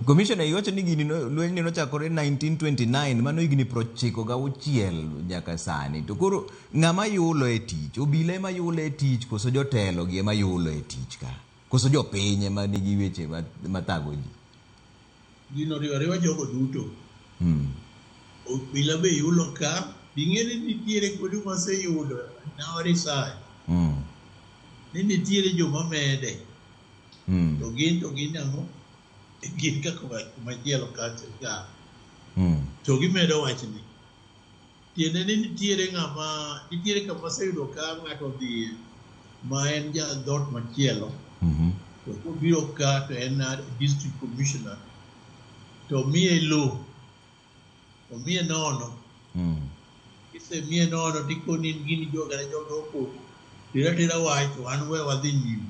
Commissioner, iwacho ni gini lweny ni nochakore 1929, mano higni 96 nyaka sani. To koro ng'ama yulo e tich? Obila ema yulo e tich koso jotelo gi ema yulo e tich ka? Koso jopiny ema nigi weche mathago ji? Gino oriwo ariwa jogo duto. Obila be yulo ka, ing'e ni nitiere kuonde mwaseyudo in our research ni nitiere joma mede. To gin ang'o? Gin kaka kumachielo ka sirkal. To gimedo wachni. Tiende ni nitiere ng'ama nitiere kama waseyudo ka ng'ato odhiye ma en ja dhoot machielo. To kobiro ka to en district commissioner to miye lowo, omiye nono. Kisemiye nono tikoni in gin joga ne joga okoko. Ter atera wach to an we wadhi nyime.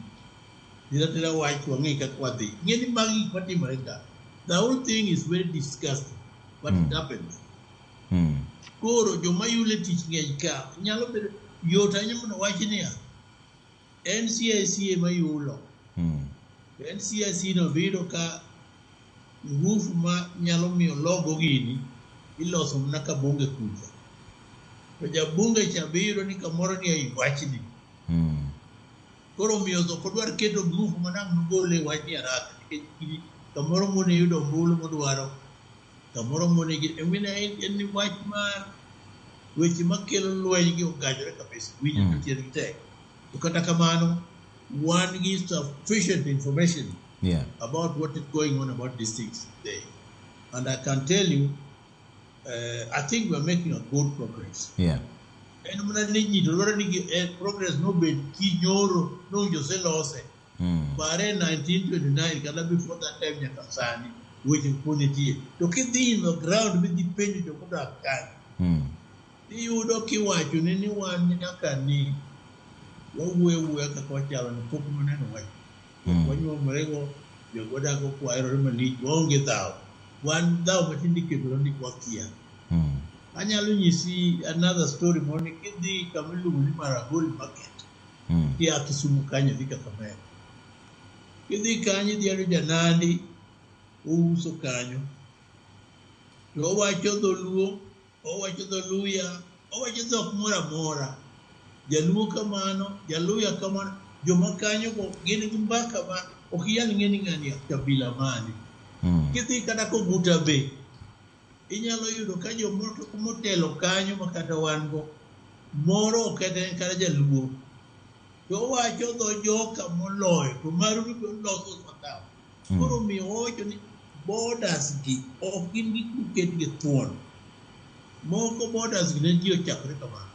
Ter atera wach to wang'e kaka wadhi. Ing'e ni magi gik matimore ka. The whole thing is very disgusting, but it happens. Koro joma yulo e tich ng'eny ka. Nyalo bedo yot ahinya mondo wach niya, en CIC ema yulo. To en CIC no biyudo ka ngufu ma nyalo miyo logo gini iloso mana ka bunge kucha. To jabunge cha be iyudo ni kamoro ni ei wachni. Koro omiyo ok odwar keto ngufu ma dang' nogol e wachni haraka nikech gini kamoro mone yudo ombulu modwaro, kamoro mone gi en wach mar weche makelo lweny gi ogajore kabisa. Winjo tiendgi tek. To kata kamano, wan gi sufficient information about what is going on about these things today. And I can tell you, I think we are making a good progress. En mana ni ji to dwaro ni progress nobed kinyoro nowinjo oselose. Pare 1929 kata before that time nyaka sani weche pod nitie. To kidhi in the ground midhi penjo jomodak kanyo, iyudo kiwacho ni wan nyaka ni wawuoyo awuoya kaka wachalo ni pok waneno wach. Wanyuomorego, jogo dak okwaherore malich, waonge dhaw. Wan dhaw matinde iketonwa ni wakia. Anyalo nyisi another story moro ni kidhi kama iluongo ni Maragoli Market, kia Kisumu kanyo dhi Kakamega. Kidhi kanyo idhi yudo janandi ouso kanyo. To owacho dholuo, owacho dholuya, owacho dhok moro amora. Jaluo kamano, jaluya kamano, joma kanyo go gin gi mbaka ma ok inyal ng'e ni ng'ani kabila mane. Kidhi kata Koguta be, inyalo yudo ka jomoko motelo kanyo ma kata wan go, moro ok en kata jaluo. To owacho dho joka moloyo, to maru be oloso makaw. Koro omiyo wawacho ni borders gi ok gin gik moket gi thuon. Moko borders gi ne ji ochakore kamano.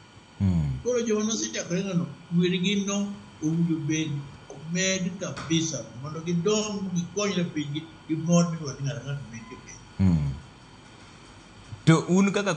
Koro joma nosechakore ng'ano, wergi no owinjo bed omed kabisa mondo gidong gikonyre pinygi gi mor midwaro ni ng'ato ng'ato obed e piny. To un kaka